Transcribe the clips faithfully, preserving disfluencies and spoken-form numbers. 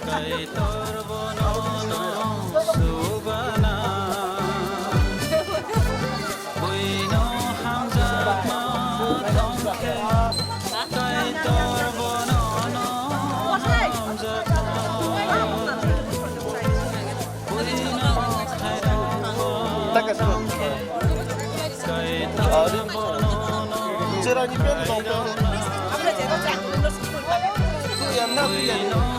Kaitor bono no subana, buino hamjakma tongkhe, Kaitor bono no hamjakma, buino khairokma tongkhe. Kaitor bono no Jerani pen tong tong. Tuyan na tuyan.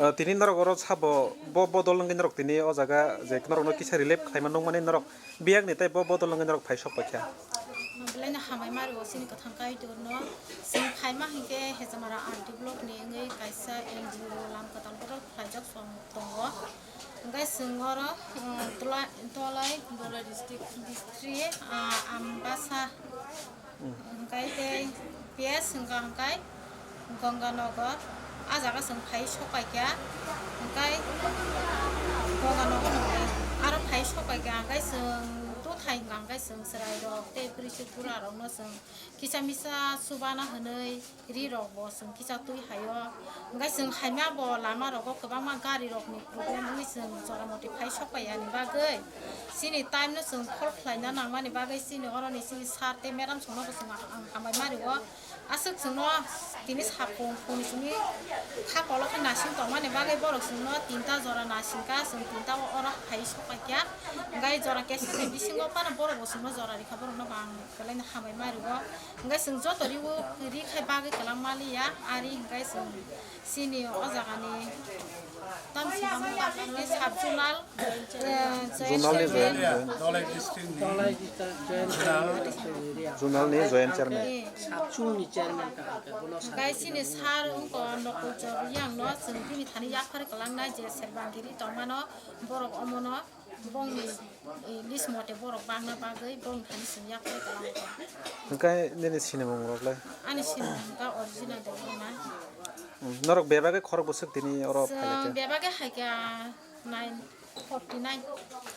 Ah, tini norok oro sabo bo bodol wngwi norok tini o jaga je norokno kisa relief khlaima nukmani norok biyakni tei bo bodol wngwi norok phai sok paikha. Belai no hambai mari o chini kwthang kaitorno. Chwng phaima hinkhe Hejamara R D block ni wngwi kaisa N G O lam kwtal borok khlaijak song tongo. Hwnkhe chwng oro, um, Tolai, Tolai, Tolai district, district, ah, Ambasa. Hwnkhe tei P S hwnkha hwnkhe Ganganagar, ah jaga chwng phai sok paikha, hwnkhe Ganganagar hwnkhe aro phai sok paikha, hwnkhe chwng Tuthai hwnkha hwnkhe chwng chwrairok tei bwrwi chwng burarokno chwng kisa misa chubana hwnwi ri rok bo chwng kisa twi haio. Hwnkhe chwng haima bo lama rogo kwbangma gari rokni problem wngwi chwng jora moti phai sok paiyani bagwi chini time no chwng phol khlaina nangmani bagwi chini oroni chini sir tei madam songno bo chwng ang hambai ma rio. Aswk chwngno tini saphung phungni simi kha kolok khe nasing tongmani bagwi borok chwngno tinta jora nasingkha, chwng tinta o oro phai sok paikha. Hwnkhe jora kesini bisingo phano borok bo chwngno jora rikha, borokno bo ang belai no hambai ma rio. Hwnkhe chwng joto riwi ri khai bagwi kwlangma liya, ari hwnkhe chwng chini o jagani tamsibangma bagwi sub zonal, eh, joint Zonal ni chairman. Joint, joint. Zonal ni joint chairman. Eh. Sabchung ni chairman ka hwnkhe bono sa. Hwnkhe chini sir wngkha Nokol Chor yang no chwng bini thani yaphar kwlangnai je Serbangiri tongmano borok omono. Bongni, eh, list mote borok bangna bagwi bongni thani chwng yaphar kwlango. Hwnkhe nini sinimung rok le? Ani sinimung wngkha Original Debbarma. Hmm, norok bebagwi khorok bwswk tini oro phailai khe? Chwng bebagwi haikha nine, forty nine,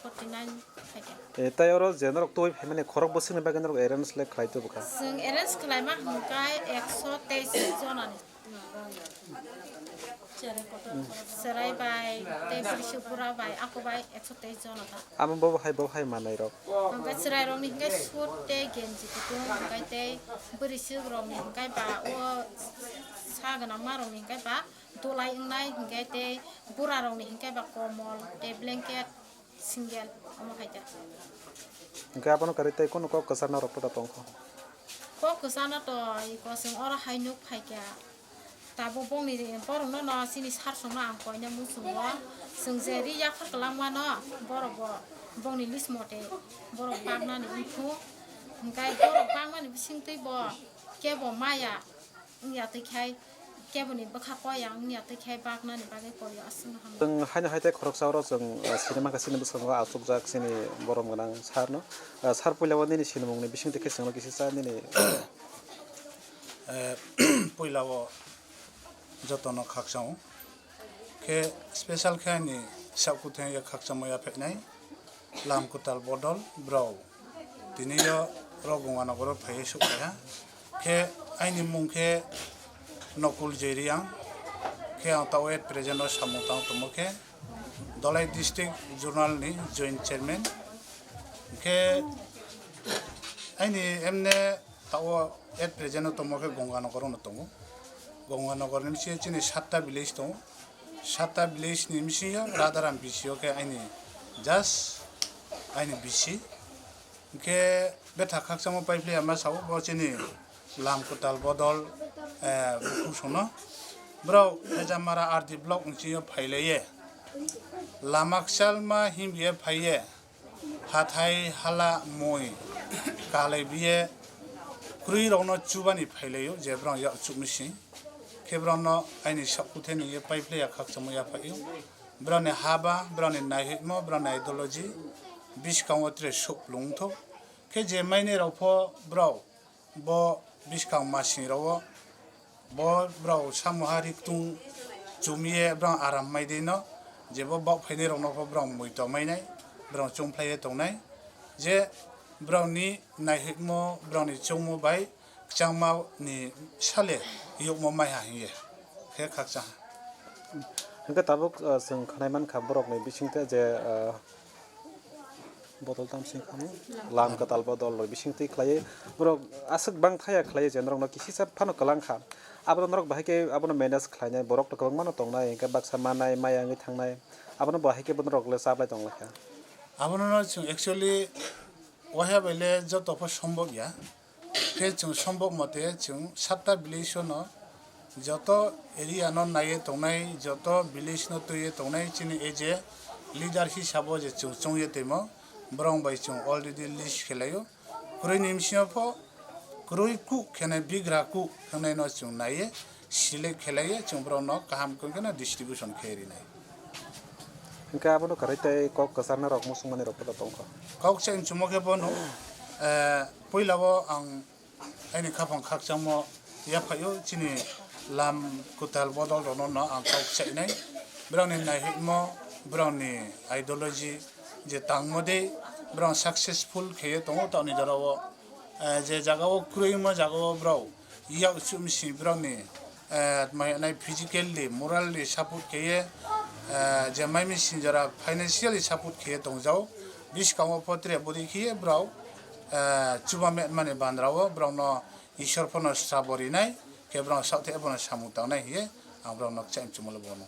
forty nine haikha. Eh, tai oro je norok twi phaimani khorok bwswkni bagwi norok arrange le khlai tubukha? Chwng arrange khlaima hwnkhe ekso teis jonani. Chwrai bai, tei bwrwi suk bura bai, ako bai ekso teis jona ta. Amo bo hai, bo hai manai rok. Hwnkhe chwrai rokni hwnkhe suit tei genji kutung, hwnkhe tei bwrwi suk rokni hwnkhe ba o sa gwnang ma rokni hwnkhe ba dolai wngnai, hwnkhe tei bura rokni hwnkhe ba komol tei blanket. Single omo hai khe. Hwnkhe abono kwrwi tei kunu kok kwchar norok poda tongkho? Kok kwchar no to iko chwng oro hai nuk phai kha. Tabuk bongni borok no, no chini sir song no ang koina muchungo. Chwng je ri yaphar kwlangma no borok bo bongni list mote borok baknani wngkhu. Hwnkhe borok bakmani bisingtwi bo kebo maya wngya twi khai Keboni bwkha koi ang wngya tei khe baknani bagwi koi o aswkno hamya. Chwng haino hai tei khoroksa oro chwng, eh, sinima khe chini bwskango achukjak chini borom gwnang sir no. Eh, sir puila o nini sinimung ni bising twi khe chwngno kisa cha nini. Eh, puila o jotono khakchang o. Khe special khe ani sakkutheng ya khakchangma ya phainai. Lam kwtal bodol brao tini yo rok Gonganagar o phaiwi suk phaiha. Khe aini mung khe Nokul Joy Reang. Khe ang tao at present o samung tang tongmo khe Dholai District Journal ni Joint Chairman. Khe aini emne tao at present o tongmo khe Gonganagar o no tongo. Gonganagar ni bisi chini satta village tongo. Satta village ni bisingo Radharam B C o khe aini just aini B C. Hwnkhe betha khakchangma paiphlaiya ma sao bo chini lam kwtal bodol, eh, bukhuk sono. Borok Hejamara R D block ni bisingo phailaiye. Lama kchalma himye phaiye. Hathai hala mui kalai biye kwrwi rokno chubani phailaio je borok yak chukni sing. Khe borokno aini sakkutheni ye paiphlaiya khakchangma yaphaio. Borokni haba, borokni naihoimo, borokni ideology bwskango tere suklung wngthok. Khe je mainai rok pho borok bo bwskang masing rogo bo borok samoha riktung chumye borok aram mai dino je bo bok phainai rokno pho borok mui tongmai nai, borok chungphlaiye tongnai je borokni naihoimo, borokni chongmo bai kwchangma ni sale yokmo maiha hiye khe khakchang. Hwnkhe tabuk, uh, chwng khwnai mankha borokni bisingtwi je, uh, bodol tamsing khamu lam kwtal bodol rok bisingtwi khlaiwi borok aswk bang thaya khlaiwi je norokno kisisa phano kwlang kha. Abono norok bahai khe abono manage khlainai borok to kwbangma no tongnai, hwnkhe baksa manai maya wngwi thangnai, abono bahai khe bono rok le chaplai tong lai kha. Abono no chwng actually waha bai le joto pho sombok ya. Khe chwng sombok mote chwng satta village o no joto area no naiye tongnai, joto village no twiye tongnai, chini A J leader hisabo je chwng chongye tongmo, borok bai chwng already list khelaio. Kwrwi ni bisingo pho kwrwi kuk khenai bigra kuk khenai no chwng naiye. Select khelaiwi chwng borokno kaham khe kheno distribution khe rinai. Hwnkhe abono kwrwi tei kok kwcharna rok muchungmani rok podo tongkha. Kok chai muchungmo khe bono, eh, puila o ang aini khaphang khakchangmo yaphaio chini lam kwtal bodol rokno no ang kok chainai. Borokni naihoimo, borokni ideology je tangmo de borok successful khe tongo tamni jora o. Eh, je jaga o kwrwi wngma jaga o borok yak chum si borok ni, eh, tma hinai physically, morally support khe ye, eh, je mai mi sinjora financially support khe ye tong jao. Bwskango pho tere bwrwi khe ye borok, eh, chuba met mani bandra o borok no Isor pho no srabo rinai khe borok no saohthe bono samung tangnai hiye ang borok no kchai chumalo bono.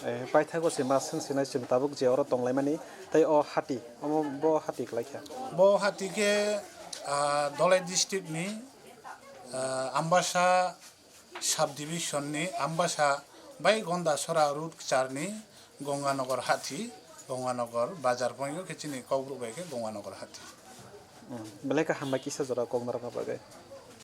Eh, paithago se ma swng sinai chwng tabuk je oro tonglaimani, tei o hati, omo bo hati kwlaikha. Bo hati khe, ah, Dholai district ni, ah, Ambasa sub division ni Ambasa bai Gondasora road kwchar ni Gonganagar hati, Gonganagar bazar phangyo khe chini Kokborok bai khe Gonganagar hati. Hmm, belai khe hambai kisa jora kok narwkna bagwi.